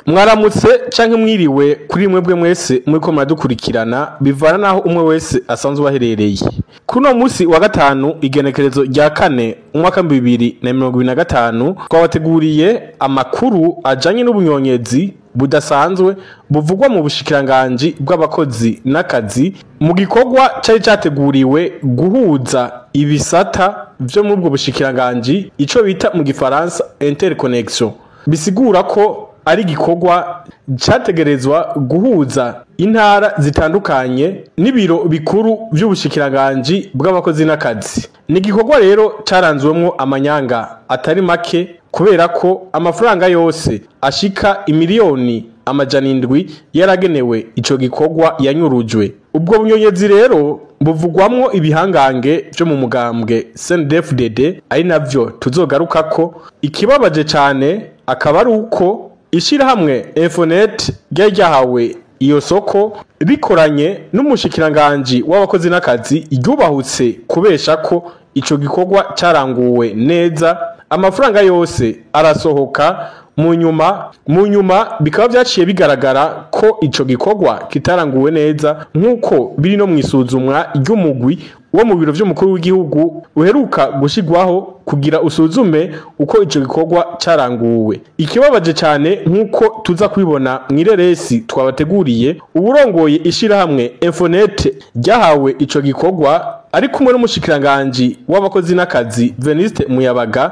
Mwaramutse canke mwiriwe kuri mwebwe mwese muriko muradukurikirana, bivana naho umwe wese asanzwe aherereye. Kuri uno musi wa gatanu, igenekerezo rya 4, umwaka 2025, twabateguriye amakuru ajanye n'ubunyonyezi budasanzwe buvugwa mu bushikiranganji bw'abakozi n'akazi, mu gikorwa cari categuriwe guhuza ibisata vyo muri ubwo bushikiranganji, ico bita mu gifaransa interconnection. Bisigura ko ari igikorwa categerezwa guhuza intara zitandukanye n'ibiro bikuru vy'ubushikiranganji bw'abakozi n'akazi. Ni igikorwa rero caranzwemwo amanyanga atari make, kubera ko amafaranga yose ashika 700 miliyoni yaragenewe ico gikorwa yanyurujwe. Ubwo bunyonyezi rero buvugwamwo ibihangange vyo mu mugambwe CNDD-FDD, ari navyo tuzogarukako. Ikibabaje cane akaba ari uko ishirahamwe Infonet ryari ryahawe iyo soko rikoranye n'umushikiranganji w'abakozi n'akazi ryubahutse kubesha ko ico gikorwa caranguwe neza, amafaranga yose arasohoka. Mu nyuma bikaba vyaciye bigaragara ko ico gikorwa kitaranguwe neza, nk'uko biri no mw'isuzumwa ry'umugwi wo mu biro vy'umukuru w'igihugu uheruka gushigwaho kugira usuzume uko ico gikorwa caranguwe. Ikibabaje cane, nk'uko tuza kubibona mw'ireresi twabateguriye, uwurongoye ishirahamwe Infonet ryahawe ico gikorwa ari kumwe n'umushikiranganji w'abakozi n'akazi Veniste Muyabaga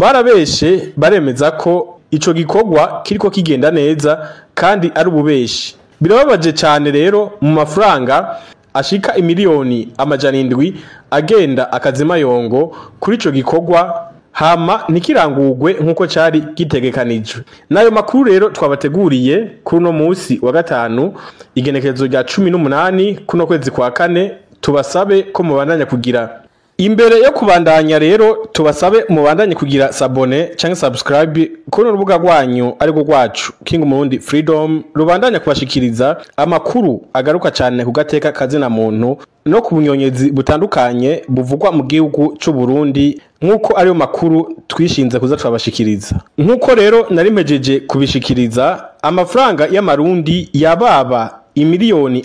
barabeshe, baremeza ko ico gikorwa kiriko kigenda neza kandi ari ububeshi. Birababaje cane rero, mu mafaranga ashika 700 miliyoni agenda akazimayongo kuri ico gikorwa, hama ntikirangurwe nk'uko cari gitegekanijwe. N'ayo makuru rero twabateguriye kuri uno musi wa gatanu, igenekerezo rya 18 kuno kwezi kwa kane. Tubasabe ko mubandanya kugira, imbere yo kubandanya rero, tubasabe mubandanye kugira s'abonner canke subscribe kuri urubuga rwanyu ariko rwacu King Murundi Freedom, rubandanya kubashikiriza amakuru agaruka cyane ku gateka kazina muntu no ku bunyonyezi butandukanye buvugwa mu gihugu c'u Burundi, nk'uko ariyo makuru twishinze kuza twabashikiriza. Nk'uko rero nari mpejeje kubishikiriza, amafaranga y'amarundi yababa 700 miliyoni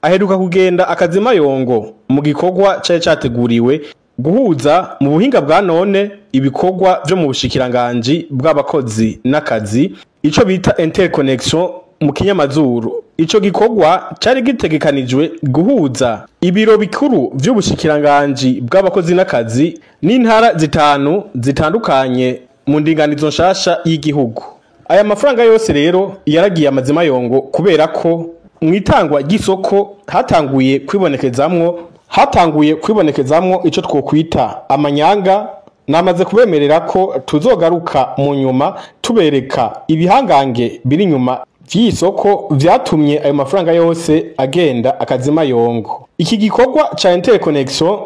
aheruka kugenda akazimayongo mu gikorwa cari categuriwe guhuza mu buhinga bwa none ibikorwa vyo mu bushikiranganji bw'abakozi n'akazi, ico bita interconnection mu kinyamazuru. Ico gikorwa cari gitegekanijwe guhuza ibiro bikuru vy'ubushikiranganji bw'abakozi n'akazi n'intara zitanu zitandukanye mu ndinganizo nshasha y'igihugu. Aya mafaranga yose rero yaragiye amazimayongo, kubera ko mw'itangwa ry'isoko hatanguye kwibonekezamwo ico twokwita amanyanga. Namaze kubemerera ko tuzogaruka mu nyuma tubereka ibihangange biri inyuma vy'iyi soko vyatumye ayo mafaranga yose agenda akazimayongo. Iki gikorwa ca interconnection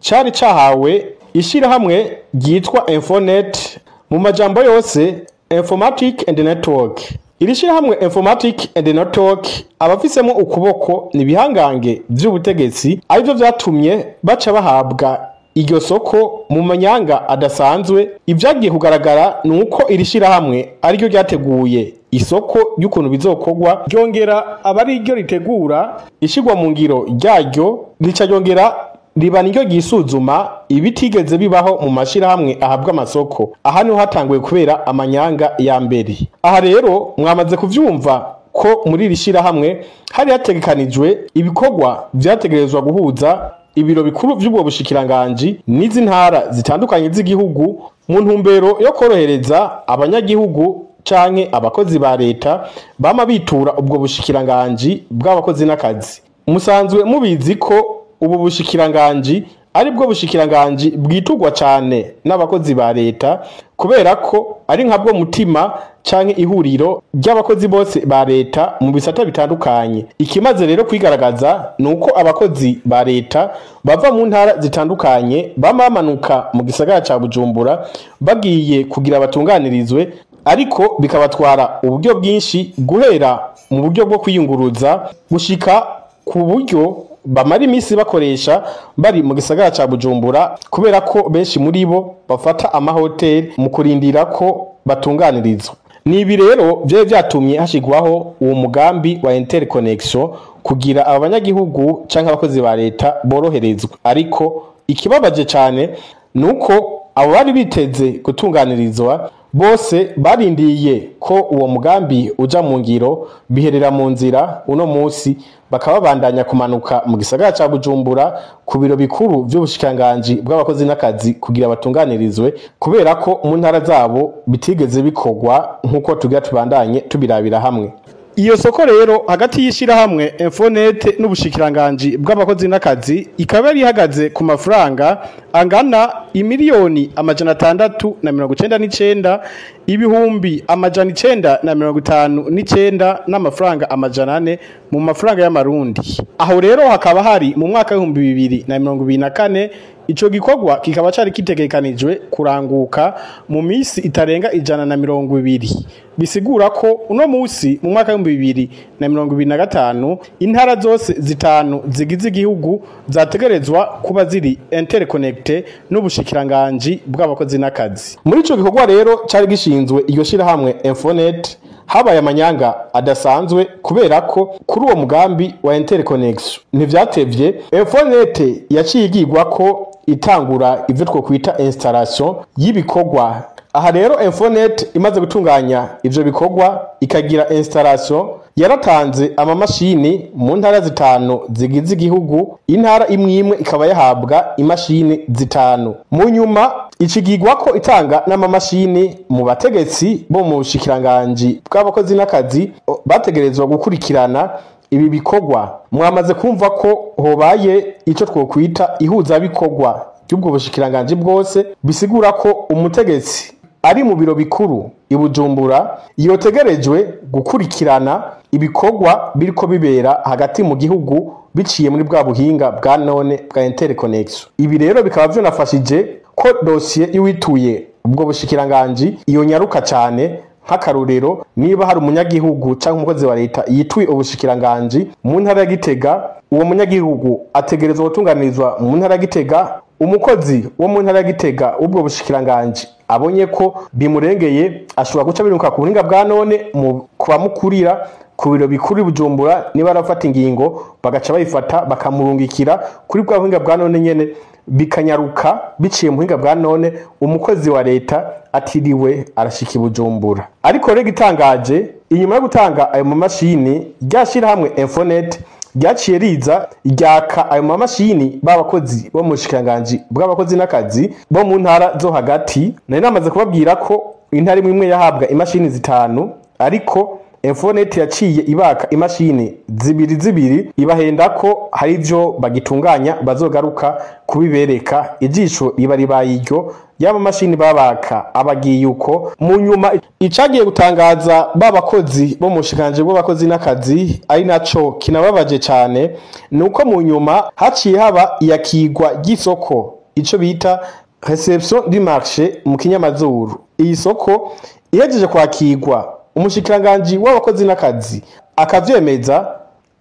cari cahawe ishirahamwe ryitwa Infonet, mu majambo yose Informatic and Network. Iri shirahamwe Informatic and Network, abafisemo ukuboko ni ibihangange vy'ubutegetsi, arivyo vyatumye baca bahabwa iryo soko mu manyanga adasanzwe. Ivyagiye kugaragara ni uko iri shirahamwe ariryo ryateguye isoko y'ukuntu bizokorwa, ryongera aba ari ryo ritegura ishirwa mu ngiro ryaryo, rica ryongera riba niryo ryisuzuma, ibitigeze bibaho mu mashirahamwe ahabwa amasoko. Aha niho hatanguye kubera amanyanga ya mbere. Aha rero mwamaze kuvyumva ko muri iri shirahamwe hari hategekanijwe ibikorwa vyategerezwa guhuza ibiro bikuru vy'ubwo bushikiranganji n'izi ntara zitandukanye z'igihugu, mu ntumbero yo korohereza abanyagihugu canke abakozi ba leta bama bitura ubwo bushikiranganji bw'abakozi n'akazi. Musanzwe mubizi ko ubu bushikiranganji ari bwo bushikiranganji bwiturwa cane n'abakozi ba leta, kubera ko ari nkabwo mutima canke ihuriro ry'abakozi bose ba leta mu bisata bitandukanye. Ikimaze rero kwigaragaza ni uko abakozi ba leta bava mu ntara zitandukanye bama bamanuka mu gisagara ca Bujumbura bagiye kugira batunganirizwe, ariko bikabatwara uburyo bwinshi, guhera mu buryo bwo kwiyunguruza gushika ku buryo bamara iminsi bakoresha bari mu gisagara ca Bujumbura, kubera ko benshi muri bo bafata amahoteli mu kurindira ko batunganirizwa. Ni ibi rero vyari vyatumye hashigwaho uwo mugambi wa interconnection kugira aba banyagihugu canke abakozi ba leta boroherezwe. Ariko ikibabaje cane nuko abo bari biteze gutunganirizwa bose barindiye ko uwo mugambi uja mu ngiro, biherera mu nzira. Uno munsi bakaba babandanya kumanuka mu gisagara ca Bujumbura ku biro bikuru vy'ubushikiranganji bw'abakozi n'akazi kugira batunganirizwe, kubera ko mu ntara zabo bitigeze bikorwa nk'uko tugira tubandanye tubirabira hamwe. Iyo soko rero hagati y'ishirahamwe Infonet n'ubushikiranganji bw'abakozi n'akazi ikaba yari ihagaze ku mafaranga angana imiliyoni 699 ibihumbi 959 n'amafaranga 400 mu mafaranga y'amarundi. Aho rero hakaba hari mu mwaka w'ibihumbi 2024. Ico gikorwa kikaba cari kitegekanijwe kuranguka mu misi itarenga 120, bisigura ko uno musi mu mwaka w'ibihumbi 2025 intara zose zitanu zigize igihugu zategerezwa kuba ziri interconnecté n'ubushikiranganji bw'abakozi n'akazi. Muri ico gikorwa rero cari gishinzwe iryo shirahamwe Infonet, habaye amanyanga adasanzwe, kubera ko kuri uwo mugambi wa interconnection ntivyatevye Infonet yaciye igirwa ko itangura ivyo twokwita installation y'ibikorwa. Aha rero Infonet imaze gutunganya ivyo bikorwa ikagira installation, yaratanze amamashini mu ntara zitanu zigize igihugu, intara imwe imwe ikaba yahabwa imashini zitanu. Mu nyuma icigirwa ko itanga n'amamashini mu bategetsi bo mu bushikiranganji bw'abakozi n'akazi bategerezwa gukurikirana ibi bikorwa. Mwamaze kumva ko hobaye ico twokwita ihuzabikorwa ry'ubwo bushikiranganji bwose, bisigura ko umutegetsi ari mu biro bikuru i Bujumbura yotegerejwe gukurikirana ibikorwa biriko bibera hagati mu gihugu biciye muri bwa buhinga bwa none bwa interconnection. Ibi rero bikaba vyanafashije ko dosiye iwituye ubwo bushikiranganji iyo nyaruka cane. Nk'akarorero, niba hari umunyagihugu canke umukozi wa leta yituye ubushikiranganji mu ntara ya Gitega, uwo munyagihugu ategerezwa gutunganirizwa mu ntara ya Gitega. Umukozi wo mu ntara ya Gitega ubwo bushikiranganji abonye ko bimurengeye ashobora guca biruka ku buhinga bwa none mu kubamukurira ku biro bikuru i Bujumbura, niba arafata ingingo bagaca bayifata bakamurungikira kuri bwa buhinga bwa none nyene, bikanyaruka biciye mu buhinga bwa none, umukozi wa leta atiriwe arashika i Bujumbura. Ariko rero igitangaje, inyuma yo gutanga ayo mamashini, rya shirahamwe Infonet ryaciye riza ryaka ayo mamashini b'abakozi bo mu bushikiranganji bw'abakozi n'akazi bo mu ntara zo hagati. Nari namaze kubabwira ko intara imwe imwe yahabwa imashini zitanu, ariko Infonet yaciye ibaka imashini zibiri zibiri, ibahenda ko hari ivyo bagitunganya bazogaruka kubibereka. Ijisho riba ribaye iryo, yaba mashini babaka abagiye uko. Mu nyuma icagiye gutangaza babakozi bo mu bushikiranganji bw'abakozi n'akazi, ari naco kinababaje cane, nuko mu nyuma haciye haba iyakigwa ry'isoko, ico bita réception du marché mu kinyamazuru. Iyi soko ihejeje kwakirwa, umushikiranganji w'abakozi n'akazi akavyemeza,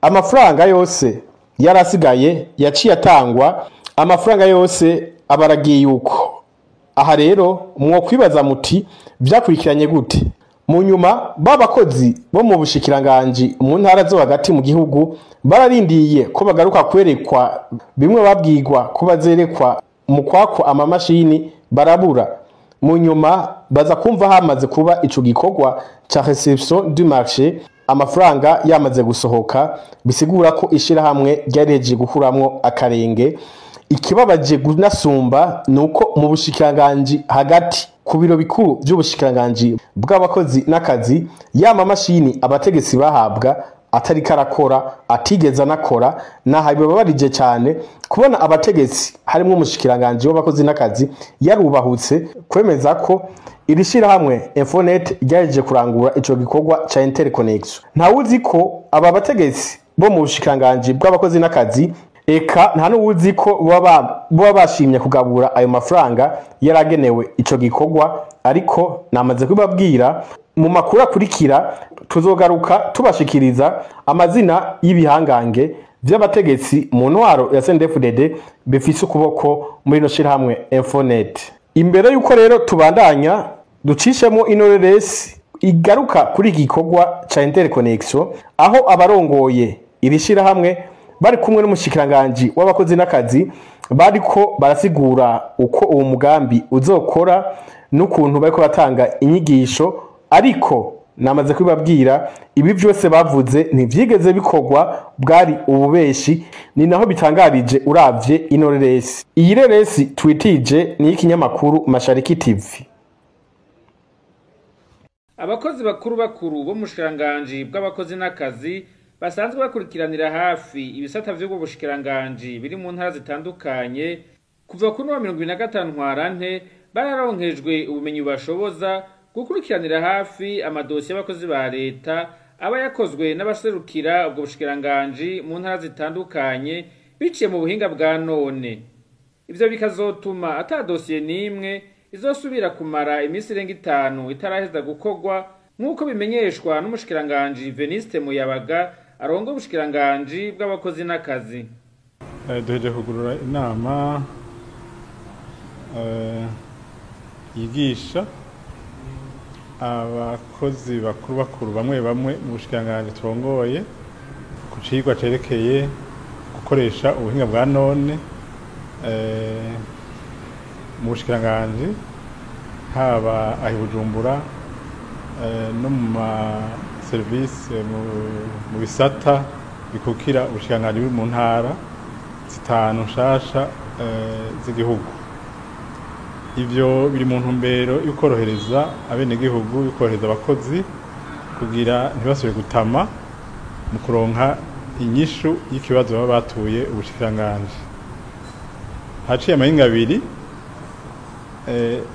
amafaranga yose yarasigaye yaciye atangwa, amafaranga yose abaragiye uko. Aha rero mwokwibaza muti vyakurikiranye gute? Mu nyuma babakozi bo mu bushikiranganji mu ntara zo hagati mu gihugu bararindiye ko bagaruka kwerekwa bimwe babwirwa ko bazerekwa mu kwakwa amamashini, barabura. Mu nyuma baza kumva hamaze kuba ico gikorwa ca réception du marché, amafaranga yamaze gusohoka, bisigura ko ishirahamwe ryarihejeje gukuramwo akarenge. Ikibabaje gunasumba nuko mu bushikiranganji hagati ku biro bikuru vy'ubushikiranganji bw'abakozi n'akazi, yama mashini abategetsi bahabwa atari karakora, atigeze anakora. Naha bibabarije cyane kubona abategetsi harimwo umushikiranganji w'abakozi n'akazi yarubahutse kwemeza ko iri shirahamwe Infonet ryaje kurangura ico gikorwa ca interconnection. Ntawuzi ko aba bategetsi bo mu bushikiranganji bw'abakozi n'akazi, eka nta n'uwuzi ko baba bashimye kugabura ayo mafaranga yaragenewe ico gikorwa. Ariko namaze kubabwira, mu makuru akurikira tuzogaruka tubashikiriza amazina y'ibihangange vy'abategetsi mu ntwaro ya CNDD-FDD bifise ukuboko muri ino shirahamwe Infonet. Imbere yuko rero tubandanya, ducishemo inoreresi Igaruka kuri iki gikorwa ca interconnection, aho abarongoye iri shirahamwe bari kumwe n'umushikiranganji w'abakozi n'akazi bariko barasigura uko uwo mugambi uzokora n'ukuntu bariko batanga inyigisho. Ariko namaze kubibabwira, ibi vyose bavuze ntivyigeze bikorwa, bwari ububeshi. Ni naho bitangarije uravye ino reresi. Iyi reresi twitije ni y'ikinyamakuru Mashariki TV. Abakozi bakuru bakuru bo mu bushikiranganji bw'abakozi n'akazi basanzwe bakurikiranira hafi ibisata vy'ubwo bushikiranganji biri mu ntara zitandukanye, kuva kuri wa 25 Ntwarante bararonkejwe ubumenyi bubashoboza gukurikiranira hafi amadosiye y'abakozi ba leta aba yakozwe n'abaserukira ubwo bushikiranganji mu ntara zitandukanye biciye mu buhinga bwa none. Ivyo bikazotuma ata dosiye n'imwe izosubira kumara iminsi irenga 5 itaraheza gukorwa, nk'uko bimenyeshwa n'umushikiranganji Veniste Muyabaga arongo ubushikiranganji bw'abakozi n'akazi. Duhejeje kugurura inama yigisha abakozi bakuru bakuru bamwe bamwe mu bushikiranganji turongoye ku cigwa cerekeye gukoresha ubuhinga bwa none mu bushikiranganji, haba ahi Bujumbura no mu ma service mu bisata bikukira ubushikiranganji buri mu ntara zitanu nshasha z'igihugu. Ivyo biri mu ntumbero yo korohereza abenegihugu, yo korohereza abakozi kugira ntibasubire gutama mu kuronka inyishu y'ikibazo baba batuye ubushikiranganji. Haciye amahinga abiri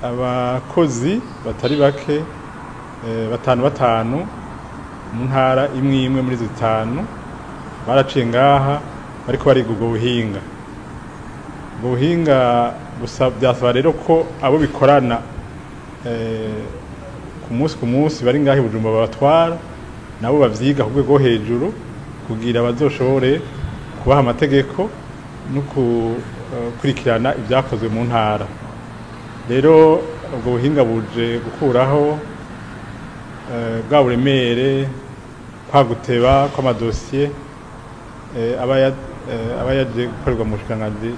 abakozi batari bake, batanu batanu mu ntara imwe imwe muri zitanu, baraciye ngaha bariko bariga ubwo buhinga. Ubwo buhinga byasaba rero ko abo bikorana ku munsi ku munsi bari ngaha i Bujumbura babatwara, nabo bavyiga ku rwego hejuru kugira bazoshobore kubaha amategeko no gukurikirana ibyakozwe mu ntara. Rero ubwo buhinga buje gukuraho bwa buremere, kwa guteba kw'amadosiye aba yaje gukorerwa mu bushikiranganji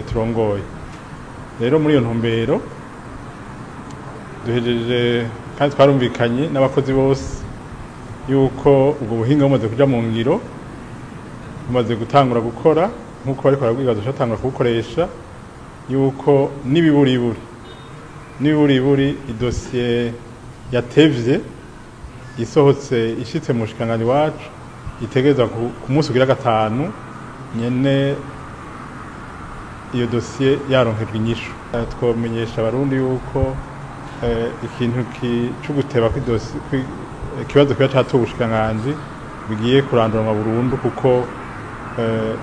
turongoye. Rero muri iyo ntumbero duhejeje kandi twarumvikanye n'abakozi bose yuko ubwo buhinga bumaze kuja mu ngiro, bumaze gutangura gukora nk'uko bariko barabwiga bazocatangura kubukoresha, yuko n'ibiburiburi idosiye yatevye isohotse ishitse mu bushikiranganji wacu itegerezwa ku munsi ugira gatanu nyene iyo dosiye yaronkejwe inyishu. Twomenyesha abarundi yuko ikintu co guteba ikibazo kiba catuwe ubushikiranganji bigiye kuranduranwa burundu, kuko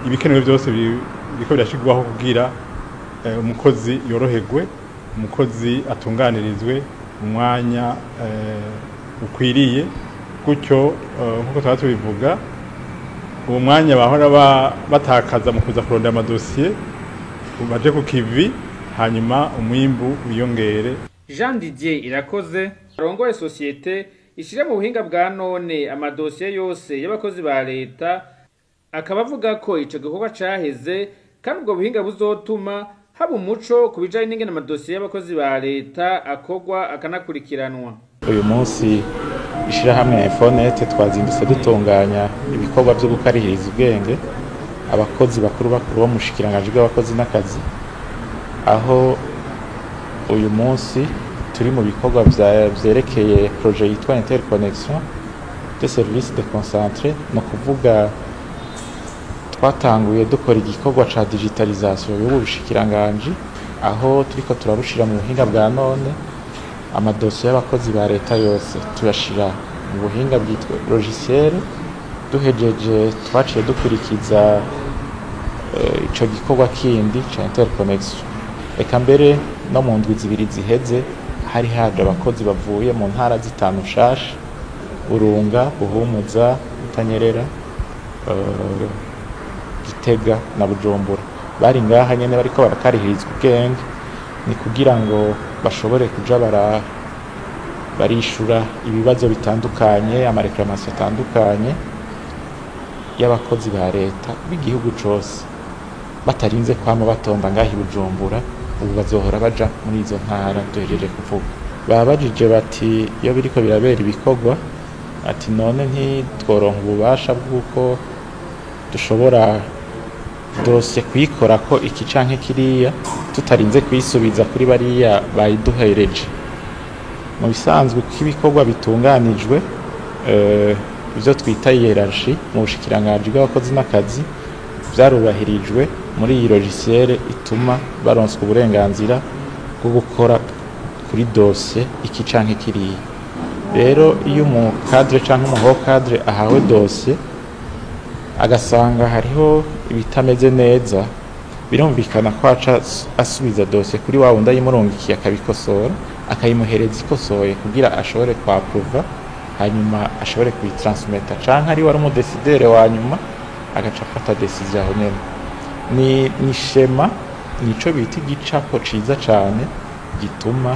ibikenewe byose biriko birashirwaho kugira umukozi yoroherwe, umukozi atunganirizwe mu mwanya ukwiriye. Gutyo nkuko twaba tubivuga, uwo mwanya bahora batakaza mu kuza kurondera amadosiye baje ku kivi, hanyuma umwimbu wiyongere. Jean Didier Irakoze arongoye societe ishira mu buhinga bwa none amadosiye yose y'abakozi ba leta, akaba avuga ko ico gikorwa caheze kandi ubwo buhinga buzotuma haba umuco ku bijanye n'ingene amadosiye y'abakozi ba leta akorwa akanakurikiranwa. Uyu munsi ishirahamwe Infonet twazindutse dutunganya ibikorwa vyo gukarihiriza ubwenge abakozi bakuru bakuru bo mu bushikiranganji bw'abakozi n'akazi, aho uyu munsi turi mu bikorwa vyerekeye projet yitwa interconnexion de services déconcentrés. No kuvuga twatanguye dukora igikorwa ca digitalisation y'ubu bushikiranganji, aho turiko turabushira mu buhinga bwa none. Amadosiye y'abakozi ba leta yose tuyashira mu buhinga bwitwa logiciel. Duhejeje twaciye dukurikiza ico gikorwa kindi ca interconnexion. Eka mbere no mu ndwi zibiri ziheze hari haje abakozi bavuye mu ntara zitanu nshasha: Burunga, Buhumuza, Butanyerera, Gitega na Bujumbura. Bari ngaha nyene bariko barakarihirizwa ubwenge, ni kugira ngo bashobore kuja Barishura ibibazo bitandukanye, amareklamasiyo atandukanye y'abakozi ba leta b'igihugu cose, batarinze kwama batonda ngaho i Bujumbura. Ubu bazohora baja muri izo ntara duhejeje kuvuga. Babajije bati iyo biriko birabera ibikorwa, ati none ntitworonka ububasha bw'uko dushobora dosiye kuyikorako iki canke kiriya tutarinze kuyisubiza kuri bariya bayiduhereje? Mu bisanzwe uko ibikorwa bitunganijwe, ivyo twita hiérarchie mu bushikiranganji bw'abakozi n'akazi, vyarubahirijwe muri iyi logiciel ituma baronswa uburenganzira bwo gukora kuri dosiye iki canke kiriya. Rero iyo umu cadre canke umu haut cadre ahawe dosiye, agasanga hariho ibitameze neza, birumvikana ko aca asubiza dosiye kuri wa wundi ayimurungikiye, akabikosora, akayimuhereza ikosoye kugira ashobore kwapprouva, hanyuma ashobore kuyitransmeta, canke ari wari umudécideur wa nyuma agaca afata décision aho nyene. Ni schéma, nico bita igicapo ciza cane gituma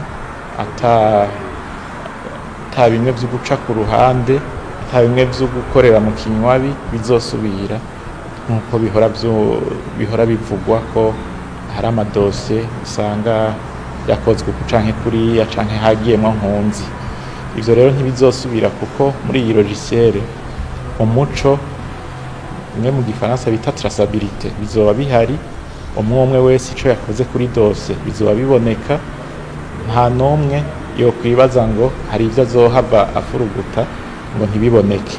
ata bimwe vyo guca ku ruhande, ata bimwe vyo gukorera mu kinywabi bizosubira, nkuko bihora bivugwa ko hari amadosiye usanga yakozwe uku canke kuriya, canke hagiyemwo nkunzi. Ivyo rero ntibizosubira, kuko muri iyi logiciel umuco, bimwe mu gifaransa bita traçabilité, bizoba bihari. Umwe umwe wese ico yakoze kuri dosiye bizoba biboneka. Nta n'umwe yokwibaza ngo hari ivyo azohava afuruguta ngo ntibiboneke.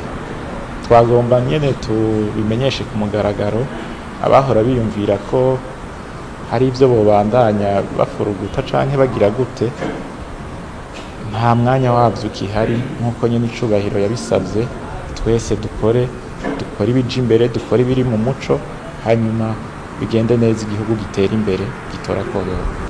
Twagomba nyene tubimenyeshe ku mugaragaro abahora biyumvira ko hari ivyo bobandanya bafuruguta canke bagira gute. Nta mwanya wavyo ukihari. Nk'uko nyene icubahiro yabisavye, twese dukore ibija imbere, dukore ibiri mu muco, hanyuma bigende neza, igihugu gitera imbere, gitora koyoka.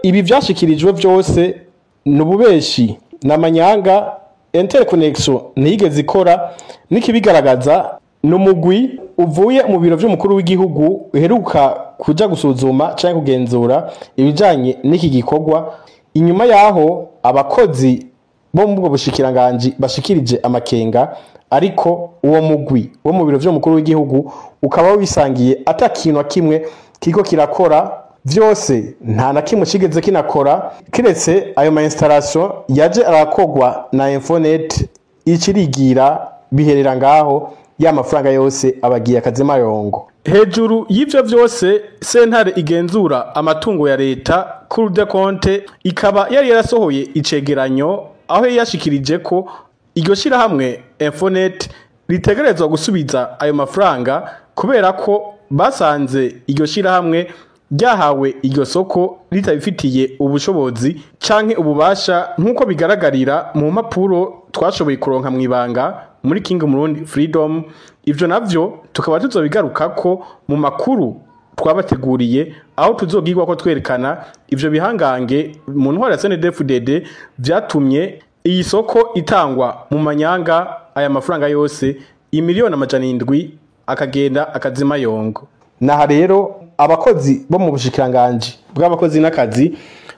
Ibi vyashikirijwe vyose ni ububeshi n'amanyanga. Interconnection ntiyigeze ikora. N'ikibigaragaza ni umugwi uvuye mu biro vy'umukuru w'igihugu uheruka kuja gusuzuma canke kugenzura ibijanye n'iki gikorwa, inyuma yaho abakozi bo mu bwo bushikiranganji bashikirije amakenga. Ariko uwo mugwi wo mu biro vy'umukuru w'igihugu ukaba wisangiye ata kintu na kimwe kiriko kirakora. Vyose nta na kimwe kigeze kinakora, kiretse ayo ma installation yaje arakogwa na Infonet, icirigira biherera ngaho, ya mafaranga yose abagiye akazimayongo. Hejuru y'ivyo vyose, sentare igenzura amatungo ya leta, Cour des comptes, ikaba yari yarasohoye icegeranyo aho yari yashikirije ko iryo shirahamwe Infonet ritegerezwa gusubiza ayo mafaranga, kubera ko basanze iryo shirahamwe ryahawe iryo soko ritabifitiye ubushobozi canke ububasha, nk'uko bigaragarira mu mpapuro twashoboye kuronka mw'ibanga muri King Murundi Freedom. Ivyo navyo tukaba tuzobigarukako mu makuru twabateguriye, aho tuzogirwa ko twerekana ivyo bihangange mu ntwaro ya CNDD-FDD vyatumye iyi soko itangwa mu manyanga, aya mafaranga yose 700,000,000 akagenda akazima yongo. Naha rero abakozi bo mu bushikiranganji bw'abakozi n'akazi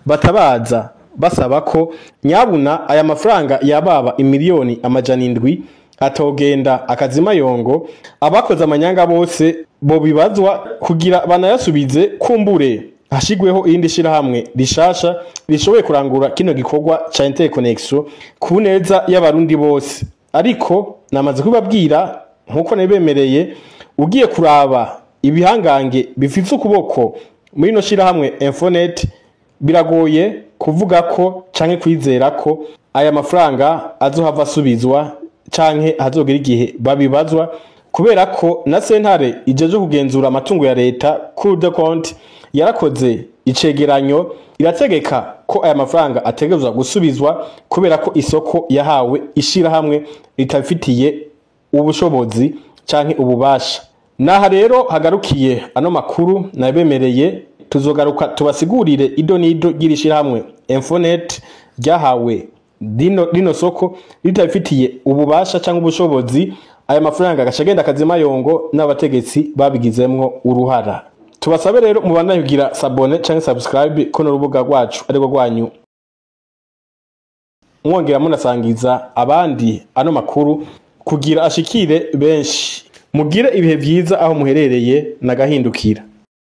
batabaza basaba ko nyabuna aya mafaranga yababa 700,000,000 atogenda akazima yongo. Abakoze amanyanga bose bo bibazwa kugira banayasubize, kumbure hashigweho irindi shirahamwe rishasha rishoboye kurangura kino gikorwa ca interconnection ku neza y'abarundi bose. Ariko namaze kubabwira, nkuko nabibemereye, ugiye kuraba ibihangange bifite ukuboko muri ino shirahamwe Infonet, biragoye kuvuga ko canke kwizera ko aya mafaranga azohava asubizwa canke hazogera igihe babibazwa, kubera ko na sentare ijeje kugenzura amatungo ya leta, Cour des comptes, yarakoze icegeranyo irategeka ko aya mafaranga ategerezwa gusubizwa, kubera ko isoko yahawe ishirahamwe ritabifitiye ubushobozi canke ububasha. Naha rero hagarukiye ano makuru nabemereye. Tuzogaruka tubasigurire ido n'ido ry'iri shirahamwe Infonet ryahawe rino soko ritabifitiye ububasha cyangwa ubushobozi, aya mafaranga agashagenda akazimayongo n'abategetsi babigizemwo uruhara. Tubasabe rero mubandanye kugira s'abonner canke subscribe kuno rubuga rwacu arirwo rwanyu, mwongera munasangiza abandi ano makuru kugira ashikire benshi. Mugire ibihe vyiza aho muherereye, nagahindukira.